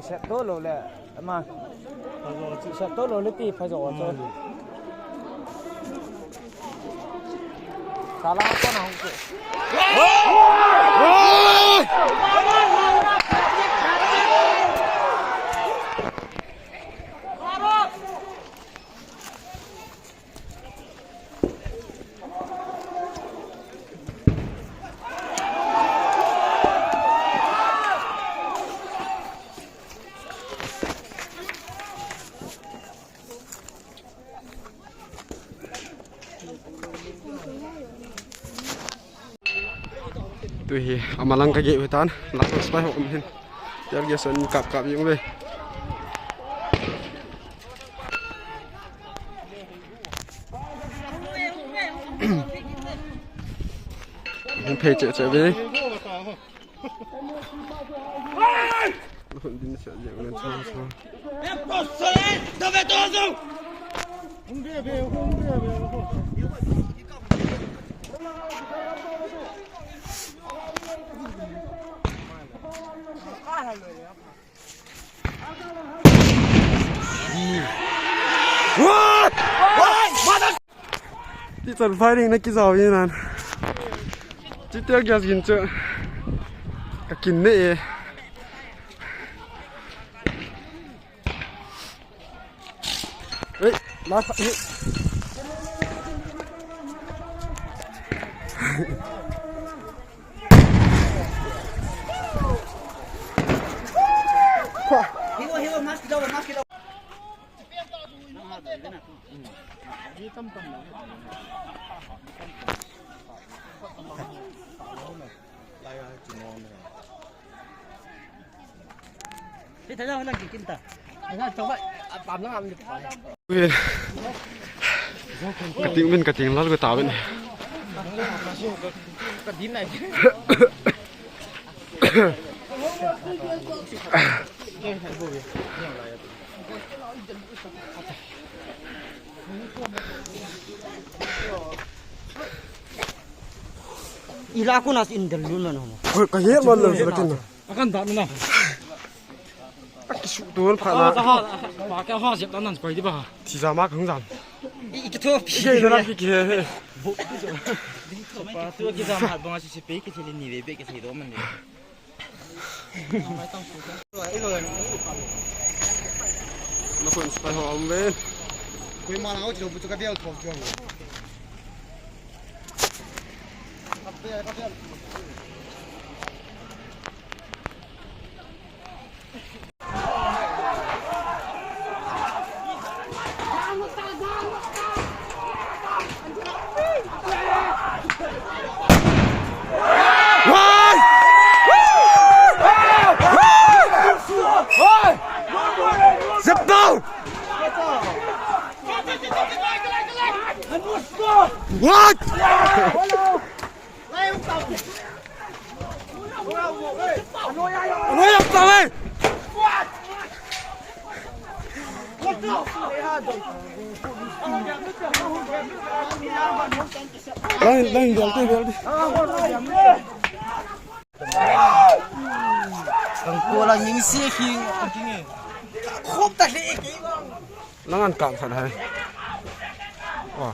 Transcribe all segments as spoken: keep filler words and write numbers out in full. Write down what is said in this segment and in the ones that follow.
Set to lo le, ama. Set to lo le ti phai jo cho. Sala ko na hung ko. Tuhi, amalang ka geh u hitan, lang spy ho um hin. Tear gas an kap kap jing uve. Hung phei cheh cheh uve. What? What? Mother- Ti chan firing na kijao in an. Chi tear gas gin chu. Ka kin ne e. Ei, la, ei. Hero, hero, mask down, mask down. Ui. Ka ting min ka ting lal ko ta ben. Ila ko nas in del lu na no. Ka he man lo sa kin. Akan da na. Akisu tu pha na. Ka ha, ka ha jep nan koi di ba. Thi ja ma khang jam. I ki tho pi. Ke na ki ke. Ba tu ki jam hat ba si pe ki thili ni ve be ki thili do man ni. Na ko inspire ho am ve. Koi ma na o ti lo bu chu ka del tho jo. What? Ano yung tao eh? Lang, lang, lang, lang. Kang ko lang yung si King, King eh. Khop ta le. Lang an kap khat hai. Wa.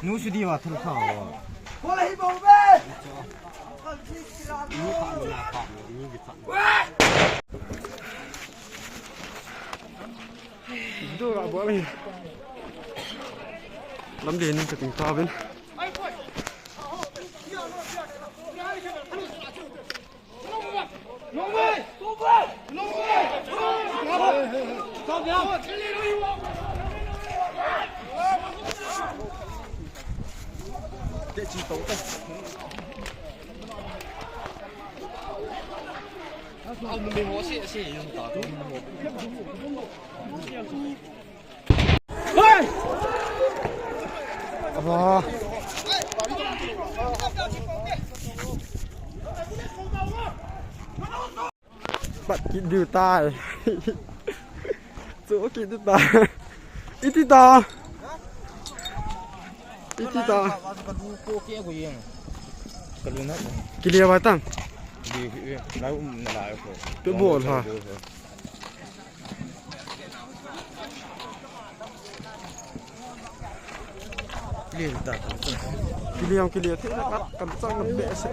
Nu su di wa thal kha wa. Lamlen in ka ting ta ben. Pat kit diu tai. Chu kit diu tai. Iti ta. Iti ta. Kile vai tam. Pe bol ha. Kile ang kile the na kat kan chang na be se.